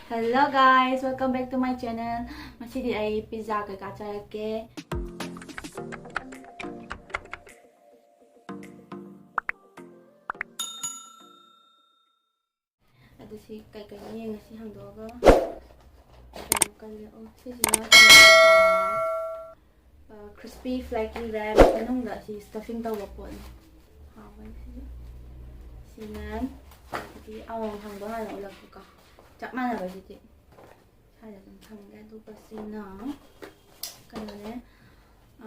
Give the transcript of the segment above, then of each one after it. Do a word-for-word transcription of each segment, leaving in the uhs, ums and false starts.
Hello guys, welcome back to my channel. ꯉꯁꯤꯗꯤ ꯑꯩ pizza ꯀꯩꯀꯥ ꯆꯥꯔꯛꯀꯦ꯫ ꯑꯗꯨ ꯁꯤ ꯀꯩ ꯀꯩꯅꯣ ꯌꯦꯡꯉꯁꯤ ꯍꯥꯡꯗꯣꯛꯑꯒ꯫ ꯀꯩꯅꯣ ꯀꯜꯂꯦ꯫ ꯑꯣ, ꯁꯤꯁꯤꯅ ꯀꯩꯅꯣ, ꯑ, crispy flaky wrap ꯃꯅꯨꯡꯗ ꯁꯤ stuffing ꯇꯧꯕ ꯄꯣꯠꯅꯤ꯫ ꯍꯥꯎꯕꯅꯤ ꯁꯤꯁꯨ꯫ ꯁꯤꯅ ꯑꯗꯒꯤ ꯑꯃꯃꯝ ꯍꯥꯡꯗꯣꯛ ꯍꯥꯟꯅ ꯎꯠꯂꯛꯀꯦꯀꯣ꯫ ꯆꯞ ꯃꯥꯟꯅꯕ ꯁꯤꯗꯤ ꯁ꯭ꯋꯥꯏꯗ ꯑꯗꯨꯝ ꯊꯝꯒꯦ꯫ ꯑꯗꯨꯒ ꯁꯤꯅ ꯀꯩꯅꯣꯅꯦ,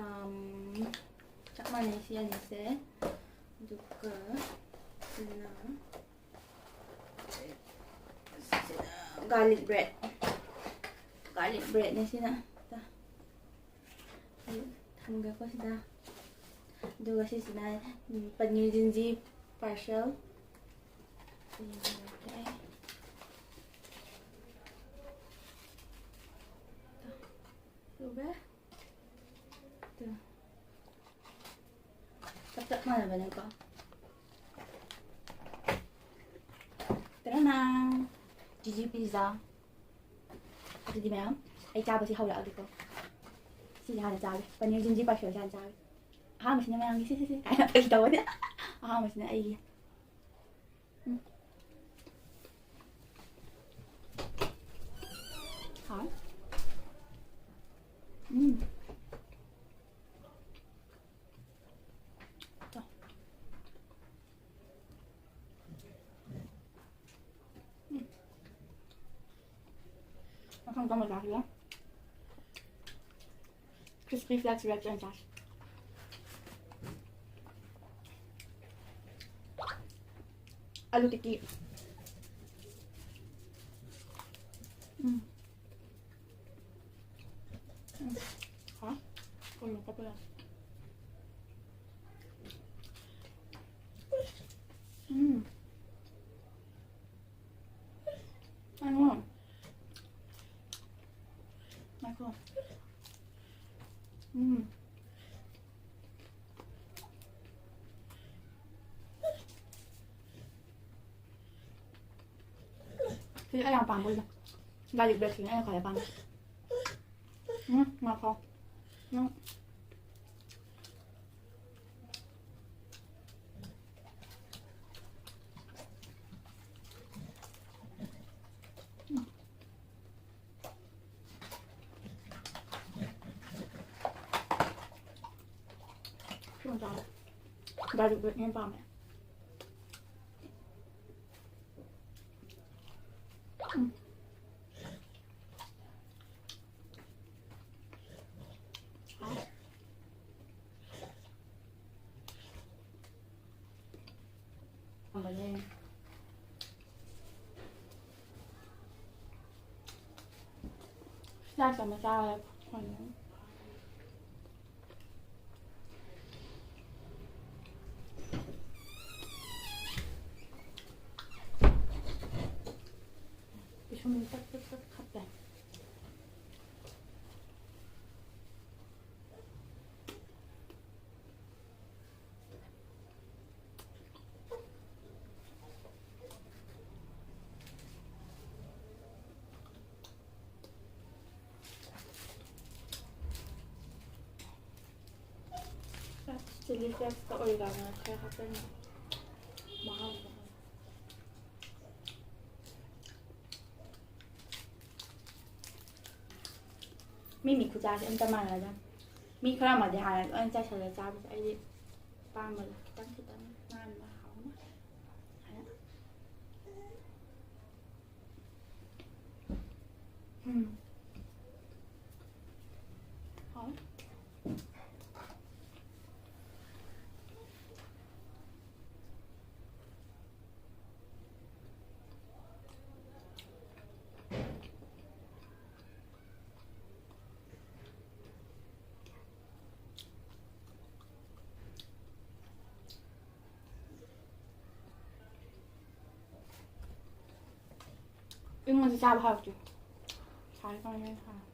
ꯑꯝ, ꯆꯞ ꯃꯥꯟꯅꯩ ꯁꯤ ꯑꯅꯤꯁꯦ꯫ ꯑꯗꯨꯒ ꯁꯤꯅ garlic bread, garlic breadꯅꯦ ꯁꯤꯅ꯫ ꯊꯝꯒꯦꯀꯣ ꯁꯤꯗ꯫ ꯑꯗꯨꯒ ꯁꯤꯁꯤꯅ, ꯎꯝ, paneer jinji partial꯫ ꯎꯕ꯭ꯔꯥ? ꯇꯨ꯫ ꯆꯞ ꯆꯞ ꯃꯥꯟꯅꯕꯅꯦꯀꯣ꯫ ꯇꯔꯥꯅ! Jiji pizza꯫ ꯑꯗꯨꯗꯤ ꯃꯌꯥꯝ, ꯑꯩ ꯆꯥꯕꯁꯤ ꯍꯧꯔꯛꯑꯒꯦꯀꯣ꯫ ꯁꯤꯁꯦ ꯍꯥꯟꯅ ꯆꯥꯒꯦ꯫ Paneer jinji partialꯁꯦ ꯍꯥꯟꯅ ꯆꯥꯒꯦ꯫ ꯑꯍꯥꯟꯕꯁꯤꯅ ꯃꯌꯥꯝꯒꯤ ꯁꯤ, ꯁꯤ, ꯁꯤ ꯀꯥꯏꯅ ꯐꯥꯒꯤ ꯇꯧꯕꯅꯦ꯫ ꯑꯍꯥꯟꯕꯁꯤꯅ ꯑꯩꯒꯤ꯫ ꯎꯝ꯫ ꯍꯥꯎ꯫ ꯎꯝ꯫ ꯇꯣ꯫ ꯎꯝ꯫ ꯃꯊꯪ ꯀꯔꯝꯕ ꯆꯥꯁꯤꯒꯦ? Crispy flaky wrap ꯑꯣꯏꯅ ꯆꯥꯁꯤ꯫ ꯑꯂꯨ ꯇꯤꯛꯀꯤ꯫ ꯎꯝ꯫ ꯎꯝ꯫ ꯍꯥꯎ꯫ ꯀꯩꯅꯣ ꯀꯞꯄ ꯌꯥꯗꯦ꯫ ꯎꯝ꯫ ꯉꯥꯏꯈꯣ꯫ ꯉꯥꯏꯈꯣ꯫ ꯎꯝ꯫ ꯁꯤꯗꯤ ꯑꯩ ꯌꯥꯝ ꯄꯥꯝꯕ ꯑꯣꯏꯗꯦ꯫ Garlic bread ꯁꯤꯅ ꯑꯩꯅ ꯈ꯭ꯋꯥꯏꯗꯩ ꯄꯥꯝꯃꯦ꯫ ꯎꯝ, ꯉꯥꯏꯈꯣ꯫ ꯎꯝ꯫ ꯁꯤ ꯑꯣꯏꯅ ꯆꯥꯔꯦ꯫ Garlic bread ꯅ ꯍꯦꯟꯅ ꯄꯥꯝꯃꯦ꯫ ꯎꯝ꯫ ꯍꯥꯎ꯫ ꯍꯥꯎꯕꯅꯦ꯫ Slice ꯑꯃ ꯆꯥꯔꯦ꯫ ꯄꯤꯁꯨꯝ ꯇꯛ ꯇꯛ ꯇꯛ ꯈꯞꯄꯦ꯫ Chilli flakes ꯀ oregano ꯈꯔ ꯍꯥꯞꯆꯤꯟꯕ ꯃꯍꯥꯎꯗꯣ꯫ ꯃꯤ ꯃꯤ ꯈꯨꯆꯥꯁꯦ ꯑꯝꯇ ꯃꯥꯟꯅꯗꯦ꯫ ꯃꯤ ꯈꯔ ꯑꯃꯗꯤ ꯍꯥꯟꯅ ꯂꯣꯏ ꯆꯥꯏꯁꯜꯂ ꯆꯥꯕꯁꯦ ꯑꯩꯗꯤ ꯄꯥꯝꯕꯗꯣ ꯈꯤꯇꯪ ꯈꯤꯇꯪ ꯅꯥꯟꯕ ꯍꯥꯎꯅ꯫ ꯎꯝ꯫ ꯍꯥꯎꯋꯦ꯫ ꯏꯪꯉꯗꯤ ꯆꯥꯕ ꯍꯥꯎꯇꯦ꯫ ꯁꯥꯔꯤ ꯀꯥꯟꯗ ꯍꯦꯟꯅ ꯍꯥꯎꯋꯦ꯫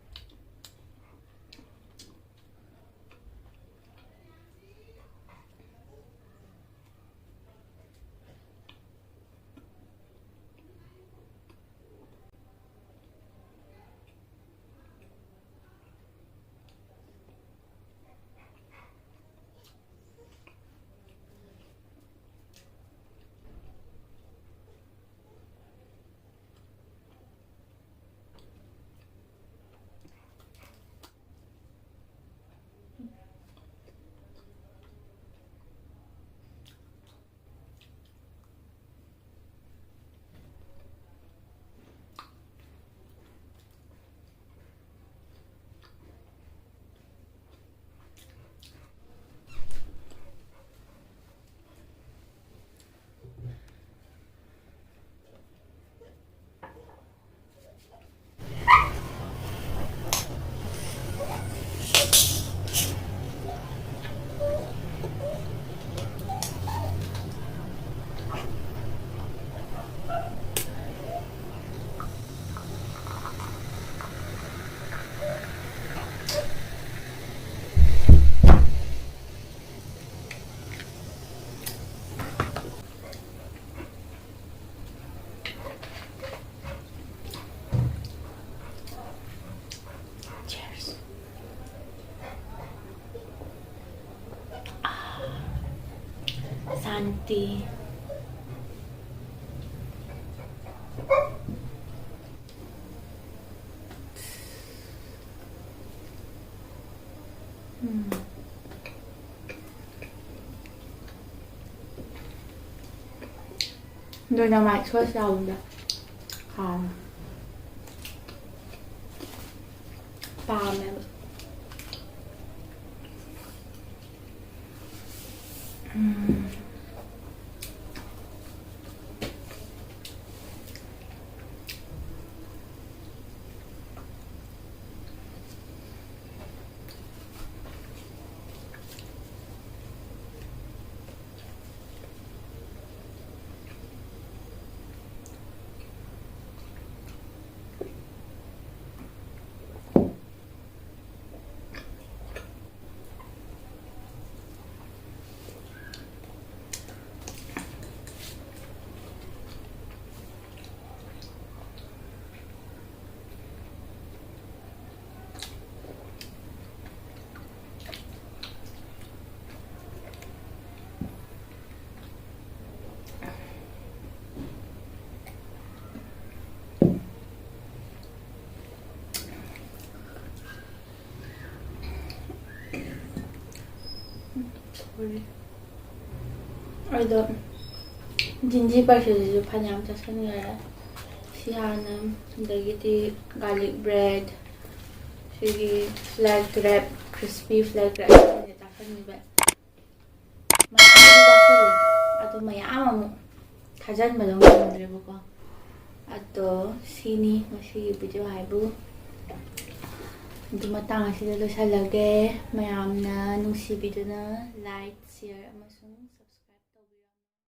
tea. ꯎꯝ꯫ ꯑꯗꯨꯅ ꯃꯥꯏ ꯁꯣꯁ ꯌꯥꯎꯕꯗ ꯍꯥꯎꯋꯦ꯫ ꯄꯥꯝꯃꯦꯕ꯫ ꯎꯝ꯫ Sorry. ꯑꯩꯗꯣ ꯖꯤꯟꯖꯤ ꯄꯔꯁꯦꯁꯤꯁꯨ ꯐꯅꯌꯥꯝ ꯆꯥꯁꯤꯟꯈꯔꯦ꯫ ꯁꯤ ꯍꯥꯟꯅ, ꯑꯗꯒꯤꯗꯤ garlic bread, ꯁꯤꯒꯤ flat wrap, crispy flat wrap ꯁꯤꯡꯁꯦ ꯆꯥꯁꯤꯟꯈꯤꯕ꯫ ꯃꯌꯥꯝ ꯆꯥꯁꯤꯜꯂꯦ꯫ ꯑꯗꯣ ꯃꯌꯥꯝ ꯑꯃꯨꯛ ꯊꯥꯖꯟꯕꯗꯣ ꯉꯝꯗ꯭ꯔꯦꯕꯀꯣ꯫ ꯑꯗꯣ ꯁꯤꯅꯤ ꯉꯁꯤꯒꯤ video ꯍꯥꯏꯕꯨ꯫ ꯑꯗꯨ ꯃꯇꯥꯡ ꯑꯁꯤꯗ ꯂꯣꯏꯁꯤꯜꯂꯒꯦ꯫ ꯃꯌꯥꯝꯅ ꯅꯨꯡꯁꯤꯕꯤꯗꯨꯅ like, share ꯑꯃꯁꯨꯡ